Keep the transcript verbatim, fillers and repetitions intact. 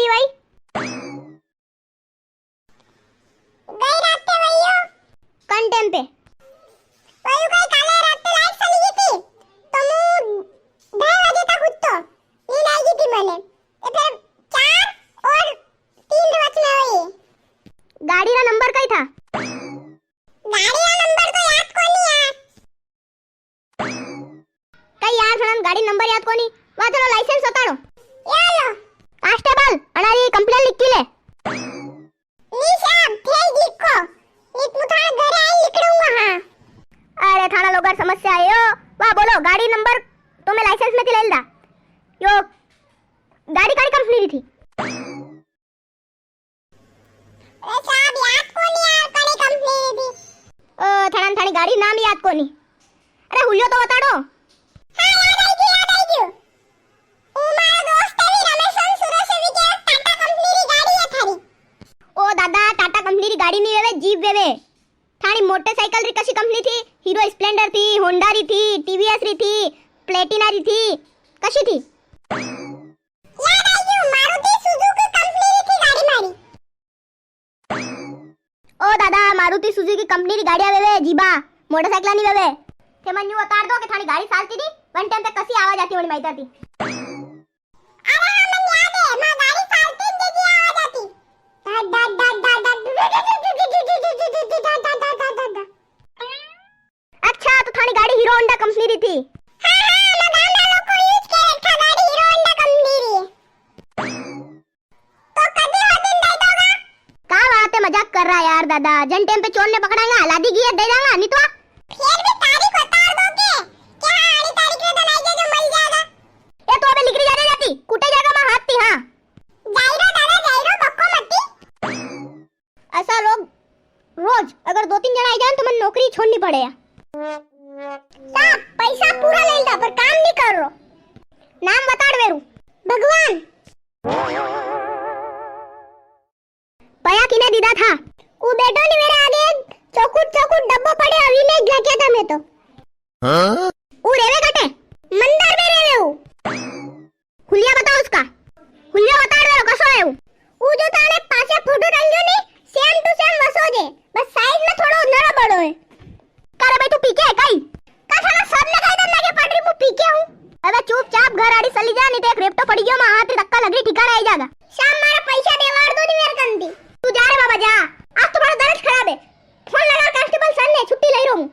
भाई? गई रात पे वही हो। कौन टाइम पे? वही कोई काले रात पे लाइट चली गई थी, तो मु ढाई बजे तक उठतो, नींद आई गई थी मने। ये फिर चार और तीन के वच में हुई। गाड़ी रा नंबर कई था? गाड़ी रा नंबर तो याद कोनी यार। कई यार, थनन गाड़ी नंबर याद कोनी? वा चलो लाइसेंस बताड़ो। ये लो। कांस्टेबल, अणारी कंप्लेन लिखी ले। नी साहब, थे लिखो। नी तो थाने घरे आई लिखड़ूंगा, हाँ। अरे थाना लोगार समस्या है यो। वा बोलो, गाड़ी नंबर तो मैं लाइसेंस में ती ले दा। यो गाड़ी कानी कंपनी री थी? अरे साहब, याद कोनी यार, कणी कंपनी री थी। ओ, थाना थानी गाड़ी नाम याद कोनी। अरे हुलियो तो बताड़ो। हाँ, याद आई गयो, याद आई गयो। ओ मारो दोस्त है भी रमेशन, सुरेश भी के टाटा कंपनी री गाड़ी है थारी। ओ दादा, टाटा कंपनी री गाड़ी नी वेवे, जीप वेवे। थानी मोटरसाइकिल री कशी कंपनी थी? हीरो स्प्लेंडर थी, होंडा री थी, टीवीएस री थी, प्लेटिना री थी, कशी थी? याद आई गयो, मारुति सुजुकी कंपनी री थी गाड़ी मारी। ओ दादा, मारुति सुजुकी कंपनी री गाड़ियां वेवे, जीबा, मोटरसाइकिल नी वेवे। थे मन यूं उतार दो कि थानी गाड़ी चालती थी, वन टाइम पे कसी आवाज आती होनी माइतर थी। अरे हाँ, मन याद है, मां गाड़ी चालती थी, जदी आवाज आती। डा, डा, डा। अच्छा, तो थानी गाड़ी हीरो होंडा कंपनी री थी? हाँ, हाँ, मां गाम रा लोग यूज के रखा गाड़ी हीरो होंडा कंपनी री। तो कदी हो दिन दे दोगा? का बात है, मजाक कर रहा है यार दादा। जन टाइम पे चोर ने पकड़ांगा, लादी गियर दे दांगा, नी तो। फिर भी तारीख बता दो के, क्या आनी तारीख में तो नहीं दे जो मल जाएगा। ए तो अबे निकली जा जाती, कुटे जाएगा मां हाथ थी, हाँ। जाई रो दादा, जाई रो, बक्को मती। ऐसा लोग रोज अगर दो तीन जना आई जाए तो मन नौकरी छोड़नी पड़े। साहब, पैसा पूरा ले लीधा पर काम नी कर रो। नाम बताड़ वेरू। भगवान। पया किने दीदा था? ऊ बेटो नी मेरे आगे चौकुट चौकुट डब्बो पड़े अभी में लग्या था मैं तो। हाँ? ऊ रेवे कटे? मंदर में रेवे ऊ। हुलिया बताओ उसका। हुलिया बताड़ वेरो कसो है ऊ। ऊ जो ताने पाछे फोटो टंग्यो नी, same to same वसो जे। बस size में थोड़ो नरो बड़ो है। का रे भाई, तू पीके है काई? का थारा सब लगाई दन लगे पड़ रही, मु पीके हूँ। अबे चुपचाप घर आड़ी चली जा, नी तो एक रेपटो पड़ी गयो, मां हाथ री धक्का लग रही, ठिकाना आई जागा। शाम मारा पैसा देवाड़ दो नी मेरे कंदी। तू जा रे बाबा जा, आज तुम्हारा दर्द खराब है। फोन लगा कांस्टेबल सर ने, छुट्टी ले रो हूँ।